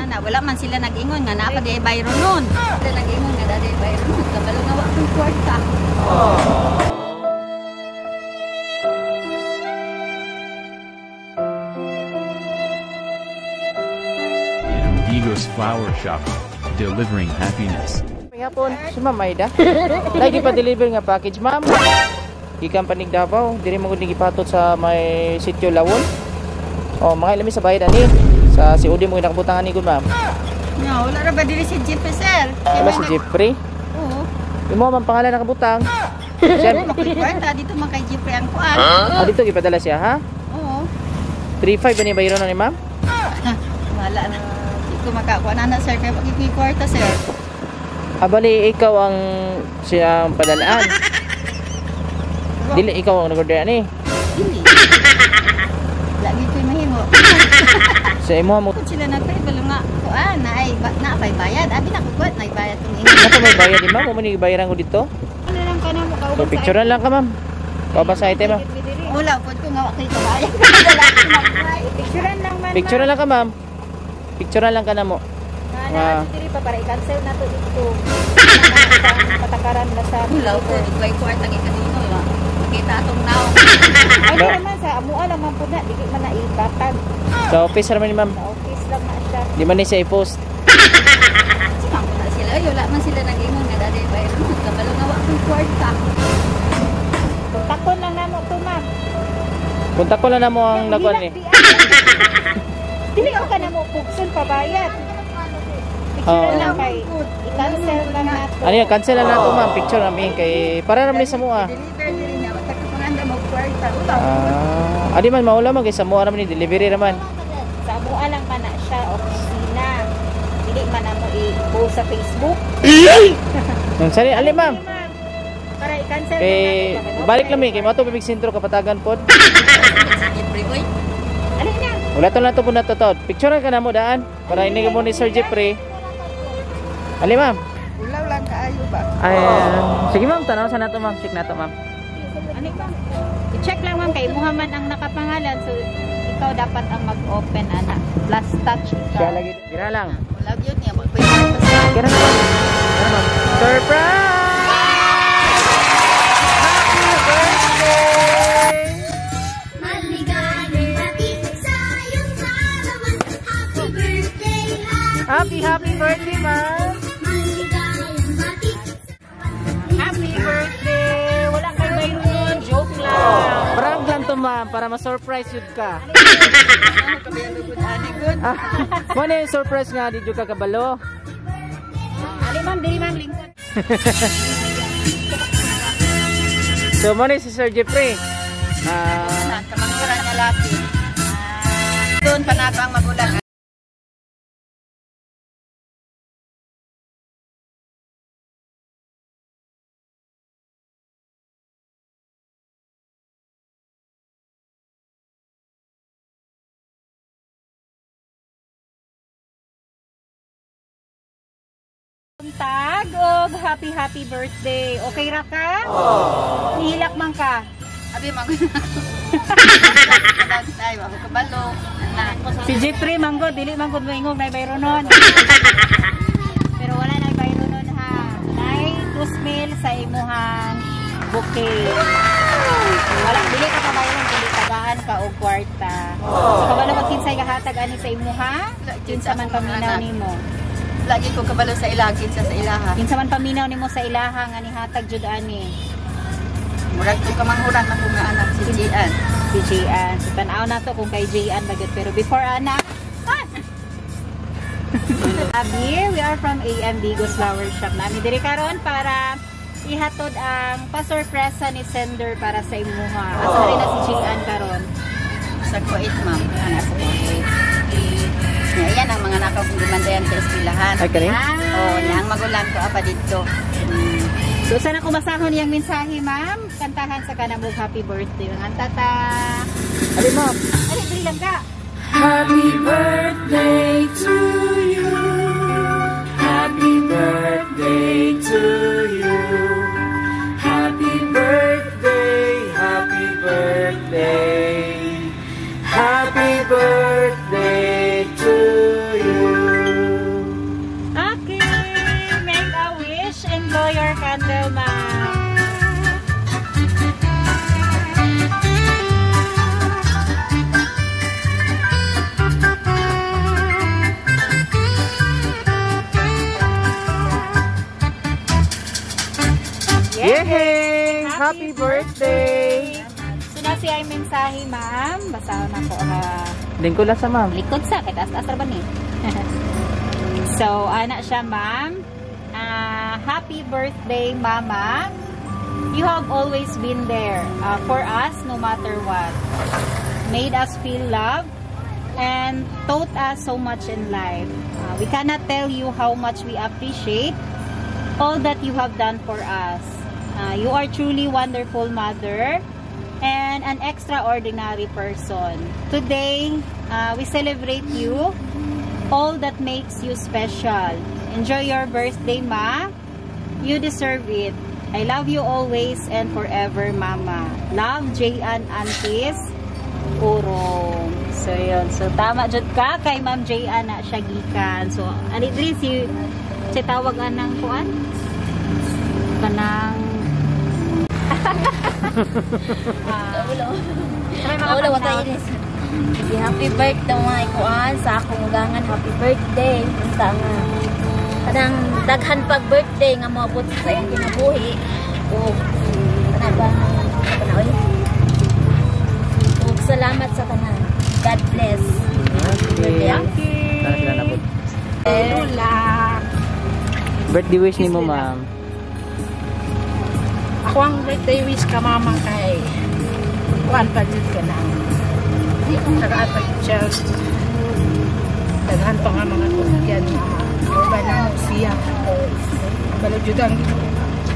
Na wala man sila nag-ingon nga naa pa di bayro nun. Sila nag-ingon nga naa di bayro nun. Kabalo nga wa ko'y kwarta. Digos Flower Shop, delivering happiness. May hapon, si Ma'am Aida. Lagi pa deliver nga package, ma'am. Gikan pa nig Davao, diri mo gud gipatot sa may sitio Lawon. Oh, mga ilami sa bayad ani. Sa COD mo ginakabutangan ni gud, ma'am. No, wala ra ba diri si Jeffrey, sir? Wala si Jeffrey. Oo. Imo man pangalan nakabutang. Siya, Wala ko'y kwarta dito man kay Jeffrey ang kuan. ah, dito gipadala siya, ha? Oo. 35 ba ni bayro na ni ma'am? Wala na. Di ko makakuha na sir kay wag ko'y kwarta, sir. Abali ikaw ang siyang padalaan. Dili ikaw ang nag-order ani. Dili. Lagi ko'y mahimo. Sa imo mo Kung sila nagpahibalo nga kuan na ay ba, na pay bayad. Abi na ko kuan na bayad tong ingon. Nato may bayad di ma'am, mo man bayaran ko dito. Ano lang ka na mo So picture na lang ka, ma'am. Pabasa sa item, ma'am. Wala pud ko nga wa ko'y kabayad. Wala ko magbayad. Picturean lang man. Picture na lang ka, ma'am. Picture na lang ka na mo. Na diri pa para i-cancel na to dito. Patakaran na sa Wala pud ko'y kwarta kay kanino. Makita atong naong. Ay di naman sa amua lang man pud na dili man na ibatag. Sa office ra man ni ma'am. Sa office lang na siya. Di man ni siya i-post. Sumangko na sila. Ay, wala man sila nag-ingon nga dati bayad. Kabalo nga wa ko'y kwarta. Kontakon lang namo to, ma'am. Kontak ko lang na mo ang nakuan ni. Dili ko ka na mo pugson pabayad. Picture Oo. lang kay i-cancel lang nato. Ano yan, cancel na nato, ma'am. Picture namin kay para naman ni sa mua. Deliver diri niya. Wa ta ka mo kwarta. Wala. Ah, adi man maula man kay sa mua naman ni delivery raman. Sa amua lang man na siya opisina. Dili man na mo i-post sa Facebook. Nung sari ali, ma'am. Para i-cancel Kay na nato. balik lang mi kay mo to bibig sentro kapatagan pod. Si Jeffrey, oy. Ali na. Wala to lang to po na to. Picture ka na mo daan para ini mo ni Sir Jeffrey. Ali, ma'am. Ulaw lang kaayo ba? Ay, sige ma'am, tanaw sa nato, ma'am. Check nato, ma'am. Ano ba? I-check lang, ma'am, kay Muhammad ang nakapangalan. So ikaw dapat ang mag-open ana. Plus touch ikaw. Siya lagi. Gira lang. Wala gyud niya wa ko'y kwarta sir. Gira na, ma'am. Gira, ma'am. Surprise! Happy birthday! Maligayang bati sa iyong kaarawan. Happy birthday, Happy, happy birthday, ma'am! Maligayang bati. Happy birthday! Wala kay mayroon. Joke lang. Prank lang to, ma'am, para ma-surprise yun ka. Ano kabalo gud ani gud. Ah, mo na yung surprise nga, di ka kabalo. Ali ma'am, dili ma'am lingkod. So, mo na si Sir Jeffrey. Ah, Na kamanghuran niya laki. Doon pa na ang magulang. Tag og happy happy birthday. Okay ra ka? Nihilak man ka. Abi magud ako. Ay, wa ko kabalo. Anak. Si Jeffrey manggo dili manggod moingog nay bayronon. Pero wala nay bayronon ha. Nay 2 mil sa imuhang bouquet. Wala dili ka pa bayron kundi tagaan ka og kwarta. So kabalo ka kinsay gahatag ani sa imuha? Kinsa man paminaw nimo? Lagi ko kabalo sa ilaha, kinsa sa ilaha. Kinsa man paminaw nimo sa ilaha nga nihatag jud ani? Murag ko kamanghuran na ko nga anak si Gian. Si Jian. So tan-aw na to kung kay Jian ba gyud. Pero before ana, Abi, we are from AM Digos Flower Shop. Nami diri karon para ihatod ang pasorpresa ni sender para sa imuha. Asa rin na si Jian karon? Sa Kuwait, ma'am. Ana sa Kuwait. Nga, yan ang mga nakaw kong gimandayan sa eskwelahan. Ay, kani? Ah. Oo, niya ang magulang ko apa dito. So sana kumasahon niyang mensahe, ma'am. Kantahan sa kanamog happy birthday. Mga tata. Ali, ma'am. Ali, diri lang ka. Happy birthday to you. Happy birthday to you. Happy birthday, happy birthday. Happy birthday to you. Yehey! Happy birthday! So na siya ay mensahe, ma'am. Basahon ako ha. Lingkod lang sa ma'am. Likod sa kay taas taas ra ba ni? So ana siya, ma'am. Ah, happy birthday, Mama. You have always been there for us no matter what. Made us feel loved and taught us so much in life. We cannot tell you how much we appreciate all that you have done for us. You are truly wonderful mother and an extraordinary person. Today, we celebrate you, all that makes you special. Enjoy your birthday, Ma. You deserve it. I love you always and forever, Mama. Love, Jayan Antis Urong. So, yun. So, tama jud ka kay Ma'am Jayan na siya gikan. So, ani diri si tawag anang kuan? Kanang may mga Wala wa pangtawag. tayo inis. Sige, happy birthday mga ikuan sa akong ugangan, happy birthday. Unta nga kanang daghan pag birthday nga moabot sa iyong kinabuhi. O kana ba kana oy. Ug salamat sa tanan. God bless. Okay. Sana sila nabot. Lula. Birthday wish ni mo, ma'am. Ako ang birthday wish ka mama kay kuan pa jud ka na. Tagaan pa jud siya. Daghan pa nga mga tugyan mama. Ba na mo siya. Balo jud ang Ginoo.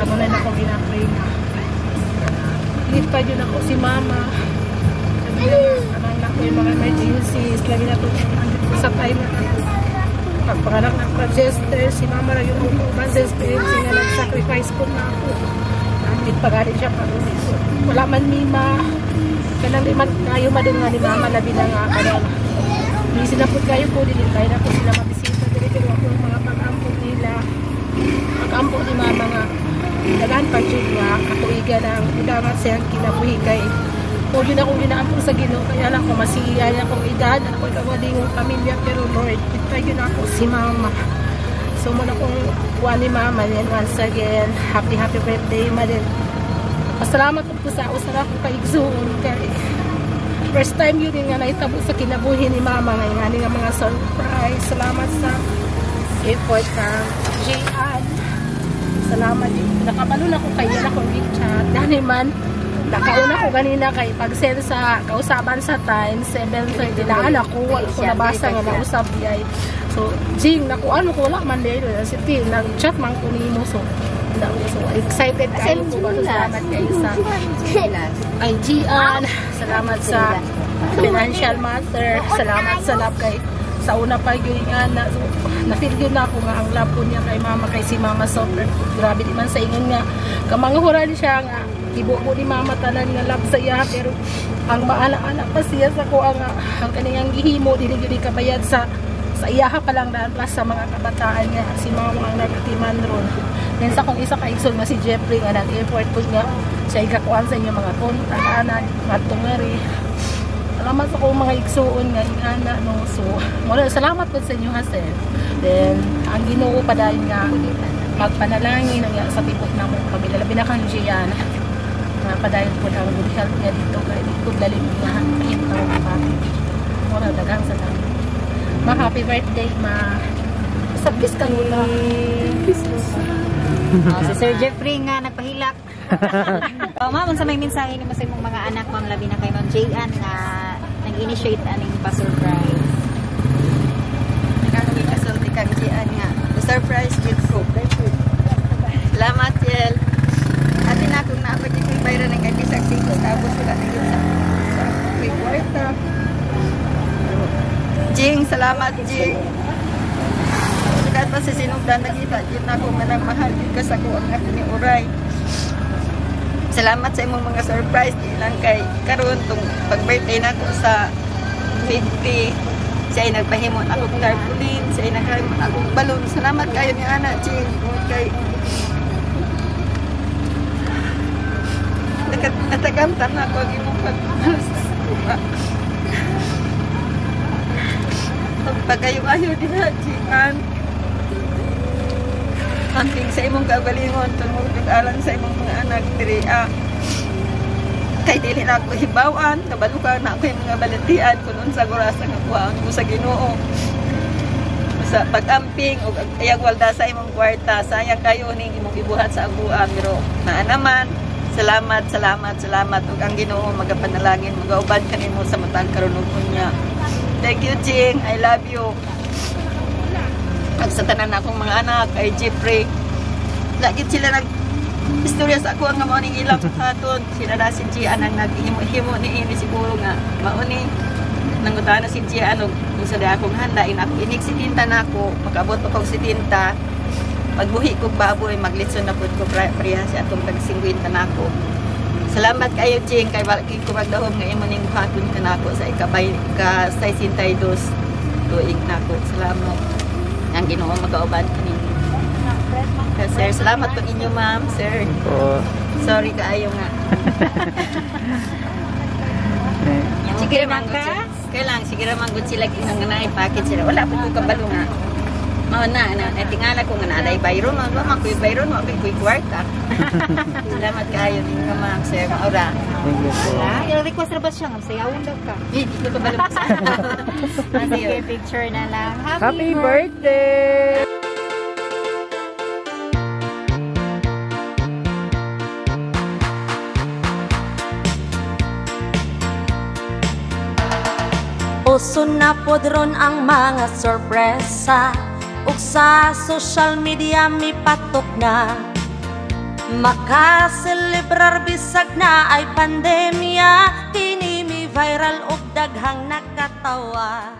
Amo na ako ginapray nga. Need pa jud ako si mama. Sabi na anang na ko yung mga emergencies. Lagi na to sa time na pagpanganak ng Manchester, si mama ra yung Manchester, nga nag-sacrifice ko na ako. Nandit pa gani siya pa so, wala man mi ma. Kanang di man kayo madunga ni mama, labi na nga kanang busy na pud kayo po, dili kayo na po sila mabisita dili, pero ako ang mga pag-ampo nila, pag-ampo ni mama nga daghan pa jud nga katuigan ang udangan siyang kinabuhi kay o yun akong ginaampo sa Ginoo, kaya lang kung masiya akong edad ako ikaw pamilya, pero Lord, yun ako si mama. So muna kong kuha ni mama, and once again, happy happy birthday, ma din. Pasalamat ko sa usa ko kaigsuon kay first time yun nga nahitabo sa kinabuhi ni mama nga nga nga mga surprise. Salamat sa effort kang Jan. Salamat yun. Nakabalo na ko kay yan akong chat. Dani man, nakauna ko ganina kay pag-send sa kausaban sa time 7:30 na ako wala ko nabasa nga nausab yay. So Jing, nakuan mo ko, wala man dahil si T nag-chat man ko nimo, so so excited kayo ko ba. Salamat kayo sa ay Gian, salamat sa financial matter, salamat sa love kay sa una pa yun nga na, so, na-feel yun na ako nga ang love ko niya kay mama, kay si mama super grabe di man sa ingon nga kamanghuran siya nga ibubo ni mama tanan nga love sa iya, pero ang maala-ala pa siya sa ko ang kaningang gihimo dili gyud kabayad sa iyaha pa lang daan plus sa mga kabataan nga si mama ang nagatiman ron. Then sa kong isa ka igsoon nga si Jeffrey nga nag-effort po nga siya ikakuan sa inyo mga kontak ana ngadto nga ri. Salamat sa akong mga igsuon nga ingana no. So muna salamat po sa inyo ha sir. Then ang Ginoo pa dahil nga magpanalangin ang sa tibok namong pamilya, labi na kang Gian nga padayon po ang good health niya dito kay dito lalim nga kahit pa. Mura daghang salamat. Ma, happy birthday, ma. Sa kiss ka muna. Kiss. Oh, si Sir Jeffrey nga nagpahilak. Oh, ma'am, unsa may mensahe nimo sa imong mga anak, ma'am, labi na kay Ma'am Jayan nga nag-initiate aning pa-surprise? Nakakagi kasulti kang Gian nga. Surprise jud ko. Salamat, Yel. Ate na akong naapag yung bayra ng kay bisag 5 tapos wala na yun sa may kwarta. Jing, salamat, Jing. Sukat pa sa sinugdan nakita jud na ako nga nagmahal jud ka sa ko ang ako ni Uray. Salamat sa imong mga surprise di lang kay karon tong pag-birthday nako sa 50, siya ay nagpahimon akong tarpaulin, siya ay nagpahimon akong balon. Salamat kayo ni Ana, Jing. Kay natakamtam na ako ang imong pagmamahal sa ako. Pagkayo-ayo din na, Jing. Amping sa imong kaugalingon tungod ug alang sa imong mga anak diri ah. Kay dili na ako hibawan, kabalo ka na ako yung mga balatian kung unsa gurasa nga kuhaon ko sa Ginoo. Sa pag-amping ug ayag walda sa imong kwarta, sayang kayo ning imong gibuhat sa aguan, pero naa naman. Salamat, salamat, salamat ug ang Ginoo magapanalangin, magauban kanimo sa matag karon ug unya. Thank you, Ching. I love you. Ag sa tanan akong mga anak ay Jeffrey. Lagi sila nag istorya sa ako nga mao ning ilang buhaton. Sila na si Gian ang naghimo-himo ni ini siguro nga mao ni nangutana si Gian og kung sa akong handa in ako inig si tinta nako makaabot pa kog si tinta magbuhi kog baboy maglitson na pud ko pareha sa atong tag 50 nako. Salamat kayo, Ching, kay wala kay ko magdahom nga imo ning buhaton kanako sa ikabay ka 62 tuig nako. Salamat. Ang Ginoo magauban kaninyo. Sir, salamat po inyo, ma'am, sir. Po. Sorry kaayo nga. Sige man gud sila. Kailang sige ra man gud sila kinang nga naay package sila. Wala po ko kabalo nga. Mao na na na tingala ko nga naay bayron, wa man koy bayron, wa koy kwarta. Salamat kaayo ninyo, ma'am, sir. Maura. Thank you po. Ah, i-request ra ba siya nga sayawon daw ka? Eh, di ko kabalo. Sige, picture na lang. Happy birthday! Uso na pod ron ang mga sorpresa ug sa social media mipatok na. Makaselebrar bisag na ay pandemya, kini mi viral ug daghang nakatawa.